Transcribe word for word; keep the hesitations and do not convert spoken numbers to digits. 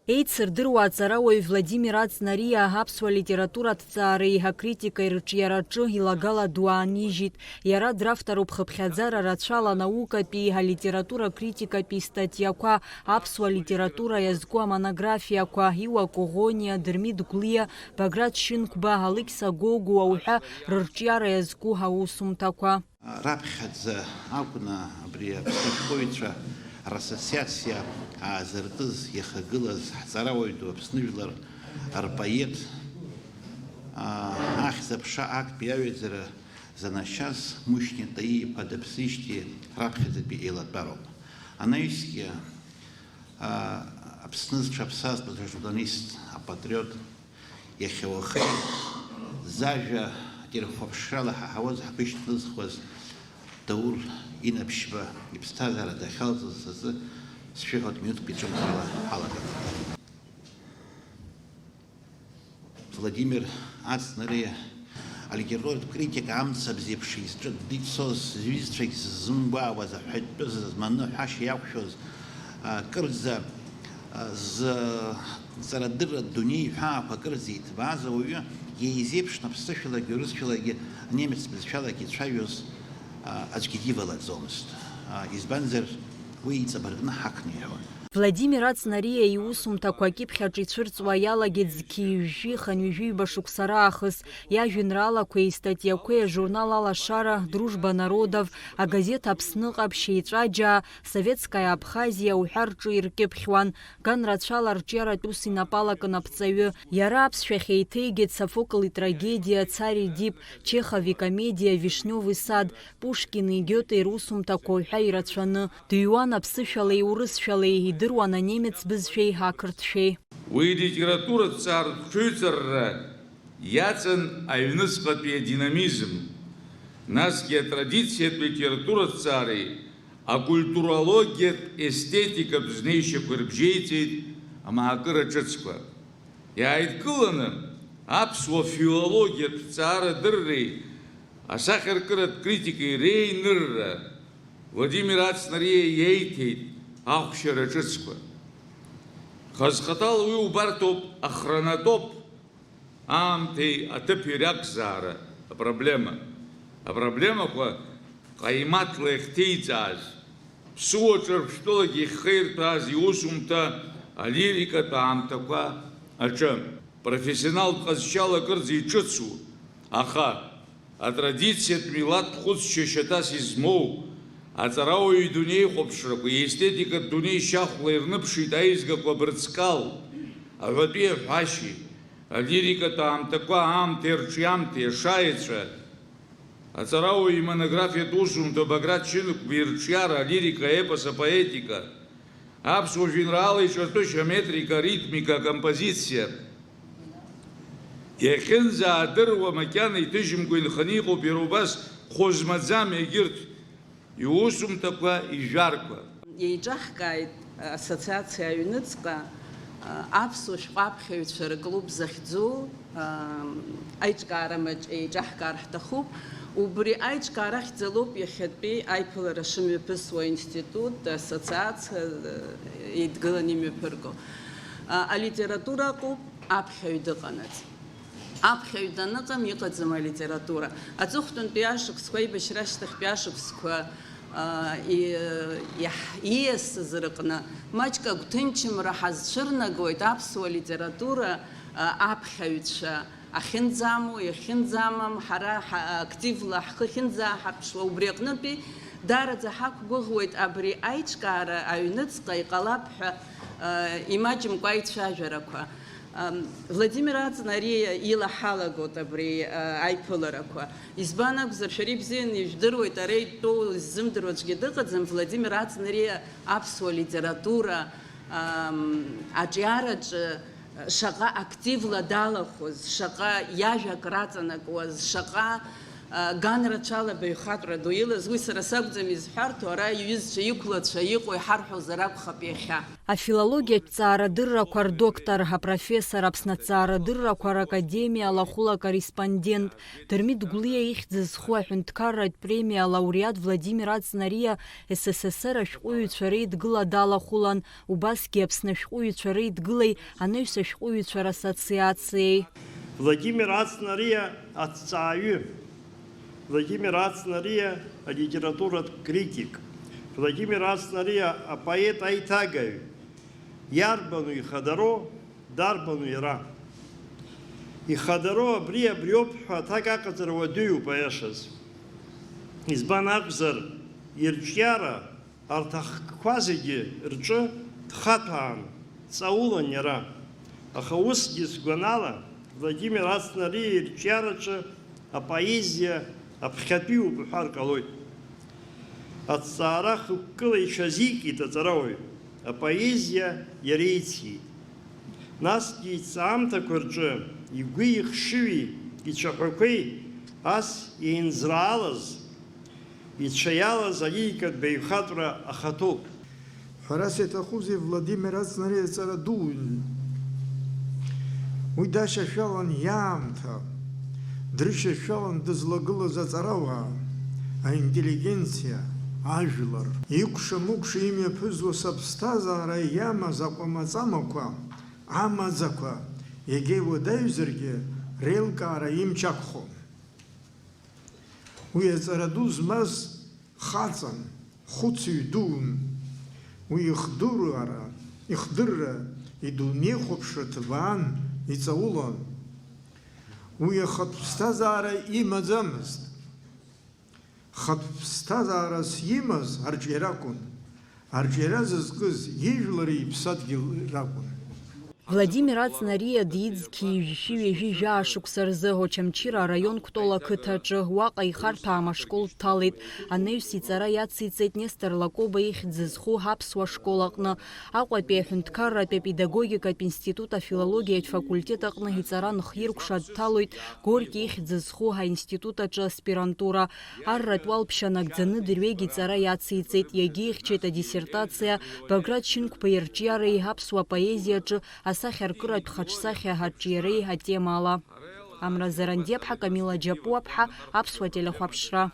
Еицырдыруа аҵарауаҩ Владимир Аҵнариа аԥсуа литература аҭҵаареи акритикеи рыҿиараҿы илагала ду аанижьит. Иара дравторуп хыԥхьаӡара рацәала анаукатәии алитература критикатәии статиақәа, аԥсуа литература иазку амонографиақәа, Иуа Коӷониа, Дырмит Гәлиа, Баграт Шьынқәба, Алықьса Гогәуа уҳәа рырҿиара иазку аусумҭақәа. Раԥхьаӡа акәны абри аԥсышәҟәыҩҩцәа рассоциациа аазыртыз, иахагылаз ҳҵарауаҩ ду Аԥсны жәлар рпоет, а, ахьӡ-аԥша актәи аҩаӡара занашьаз Мушьни Таииԥа дыԥсижьҭеи раԥхьаӡатәи еилатәароуп. Анаҩсгьы, а, Аԥсны зҽаԥсазтәыз ажурналист, апатриот, иахьа уахеи зажәа ателехәаԥшрала ҳаҳауаз, ҳгәы ишьҭнызхуаз Даур Инаԥшьба иԥсҭазаара дахьалҵыз азы сшәыҳәоит, минуҭк ицәымӷрала ҳалагап. Владимир Аҵнариа алитературатә критика амцабз еиԥш изҿыддит, сара сҩызцәагь ззымгәаауаз, аҳәатәтәы зызманы ҳәашьа иақәшәоз, а, кырӡа, а, зҵарадырратә дунеи ҳәаақәа кырӡа иҭбааз ауаҩы, иеизеиԥшны аԥсышәалагьы урысшәалагьы немец бызшәалагьы ицәажәоз, а, аӡәгьы дивалаӡомызт. А, избанзар, уи иҵабыргны ҳақәныҳәон. Владимир Аҵнариа иусумҭақәа акьыԥхь аҿы ицәырҵуа иалагеит зқьи жәшәи хынҩажәи ҩба шықәса раахыс. Иажәеинраалақәеи истатиақәеи ажурнал Алашара, Дружба народов, агазеҭ Аԥсны ҟаԥшь, Еҵәаџьаа, Советская Абхазиа уҳәа рҿы иркьыԥхьуан. Ган рацәала арҿиаратә ус инапы алакын аԥҵаҩы. Иара аԥсшәахь еиҭеигеит Софокл итрагедиа Царь Эдип, Чехов икомедиа Вишнёвый сад, Пушкини Гиотеи русумҭақәа уҳәа ирацәаны. Дыҩуан аԥсышәалеи урысшәалеи, идыруан анемец бызшәеи ақырҭшәеи. Уи илитературатә ҭҵааратә ҽыҩҵарра иаҵан аҩныҵҟатәи адинамизм, насгьы атрадициатә литературатә ҭҵаареи акультурологиатә естетикатә знеишьақәа ирыбжьеиҵеит амаакыра ҿыцқәа. Иааидкыланы аԥсуа филологиатә ҭҵаарадырреи асахьаркыратә критикеи реинырра Владимир Аҵнариа иеиҭеит ахәшьара ҿыцқәа. Хазхаҭала уи убарҭоуп, ахронотоп, аамҭеи аҭыԥи ракәзаара апроблема. Апроблемақәа ҟаимаҭла иахьҭеиҵааз, ԥсуа ҿырԥштәылагьы ихеирҭәааз иусумҭа алирикатә аамҭақәа аҿы. Профессионалтә ҟазшьала акырӡа иҿыцу, аха атрадициатә милаҭтә хәыцшьа шьаҭас измоу аҵарауаҩ идунеихәаԥшрақәа, иестетикатә дунеи шьахәла ирныԥшит аизгақәа абырҵкал, аҳәатәи аҳәашьеи, алирикатә аамҭақәа аамҭеи арҿиамҭеи, ашаеҵәа, аҵарауаҩ имонографиатә усумҭа Баграт Шьынқәба ирҿиара, алирика, аепос, апоетика, аԥсуа жәеинраала иҿартәышьа, аметрика, аритмика, акомпозициа. Иахьынӡаадыруа макьана иҭыжьымкәа инханы иҟоуп иара убас хәы змаӡам егьырҭ иусумҭақәа, ижәарқәа. Еиҿаҳкааит ассоциациа аҩныҵҟа, а, аԥсуа шәҟәы аԥхьаҩцәа рыклуб захьӡу, а, аиҿкаара маҷ еиҿаҳкаар ҳҭахуп. Убри аиҿкаара ахьӡалоуп иахьатәи аиԥылара шымҩаԥысуа аинститут, ассоциациа, а, еидгыланы имҩаԥырго. А, алитература ыҟоуп аԥхьаҩ дыҟанаҵ. Аԥхьаҩ даныҟам, иҟаӡам алитература. Аҵыхәтәантәи ашықәсқәа, аибашьра ашьҭахьтәи ашықәсқәа, аа, и-, иаҳ-, ииасыз рыҟны маҷк агәҭынчымра ҳазцәырнагоит аԥсуа литература, аа, аԥхьаҩцәа ахьынӡамоу, иахьынӡамам, ҳара ҳа-, активла ҳхы ахьынӡааҳарԥшуа, убри аҟнытәи даараӡа ҳақәгәыӷуеит абри аиҿкаара аҩныҵҟа иҟалап ҳәа, аа, имаҷымкәа аицәажәарақәа. Ам, Владимир Аҵнариа ила ҳалагоит абри, а, аиԥыларақәа. Избан акәзар, шәара ибзианы ижәдыруеит, ара итәоу ззымдыруа аӡәгьы дыҟаӡам, Владимир Аҵнариа аԥсуа литература, ам, аҿиараҿы шаҟа активла далахәыз, шаҟа иажәа акраҵанакуаз, шаҟа, Ган рацәала абаҩхатәра ду илаз, уи сара сакәӡам изҳәарҭоу, ара иҩызцәа, иқәлацәа иҟоу иҳарҳәозар акәхап иахьа. Афилологиатә ҵаарадыррақәа рдоктор, апрофессор, Аԥсны аҭҵаарадыррақәа ракадемиа алахәыла акорреспондент, Дырмит Гәлиа ихьӡ зху аҳәынҭқарратә премиа алауреат Владимир Аҵнариа С С С Р ашәҟәыҩҩцәа реидгыла далахәылан, убасгьы Аԥсны ашәҟәыҩҩцәа реидгылеи анаҩс ашәҟәыҩҩцәа рассоциациеи. Владимир Аҵнариа аҭҵааҩы. Владимир Аҵнариа алитературатә критик. Владимир Аҵнариа апоет аиҭагаҩ. Иарбану ихадароу, дарбану иара? Ихадароу абри, абриоуп ҳәа аҭак аҟаҵара уадаҩуп аиашаз. Избан акәзар, ирҿиара арҭ ахкқәа зегьы рҿы дхаҭәаан, дҵаулан иара. Аха усгьы, сгәанала, Владимир Аҵнариа ирҿиараҿы апоезиа аԥхьатәиуп уҳәар ҟалоит. Аҭҵаара хықәкыла иҽазикит аҵарауаҩ, апоезиа иара ициит. Насгьы иҭҵаамҭақәа рҿы игәи ихшыҩи ицәаҳәақәеи ас еинзраалаз, ицәа иалаз алирикатә баҩхатәра ахаҭоуп. Ҳәарас иаҭахузеи, Владимир Аҵнариа ҵара дуун. Уи дашьашәалан иаамҭа, дрышьашәалан дызлагылаз аҵарауаа, аинтеллигенциа, ажәлар. Икәша-мыкәша имҩаԥызуа сыԥсҭазаара иамаз аҟәамаҵамақәа, амаӡақәа, иагьа иуадаҩзаргьы, реилкаара имч ақәхон. Уи аҵара ду змаз хаҵан, хәыцҩы дуун. Уи ихдураара, ихдырра, идунеихәаԥшра ҭбаан, иҵаулан. Уи ахатә ԥсҭазаара имаӡамызт. Хатә ԥсҭазаарас имаз арҿиара акәын. Арҿиара зызкыз ижәлари иԥсадгьыли ракәын. Владимир Аҵнариа диит зқьи жәшәи ҩажәи жәаа шықәса рзы Очамчыра араион Кәтол ақыҭаҿы. Уаҟа ихарҭәаам ашкол дҭалеит. Анаҩс иҵара иациҵеит Нестор Лакоба ихьӡ зху аԥсуа школ аҟны. Аҟәатәи аҳәынҭқарратә апедагогикатә институт афилологиатә факультет аҟны иҵара нхиркәшо дҭалоит Горки ихьӡ зху аинститут аҿы аспирантура. Арратә уалԥшьа нагӡаны дырҩегь иҵара иациҵеит, иагьихьчеит адиссертациа Баграт Шьынқәба ирҿиареи аԥсуа поезиаҿы асахьаркыратә хаҿсахьа аҿиареи атемала. Амра Зарандиаԥҳа, Камила Џьапуаԥҳа, Аԥсуа телехәаԥшра.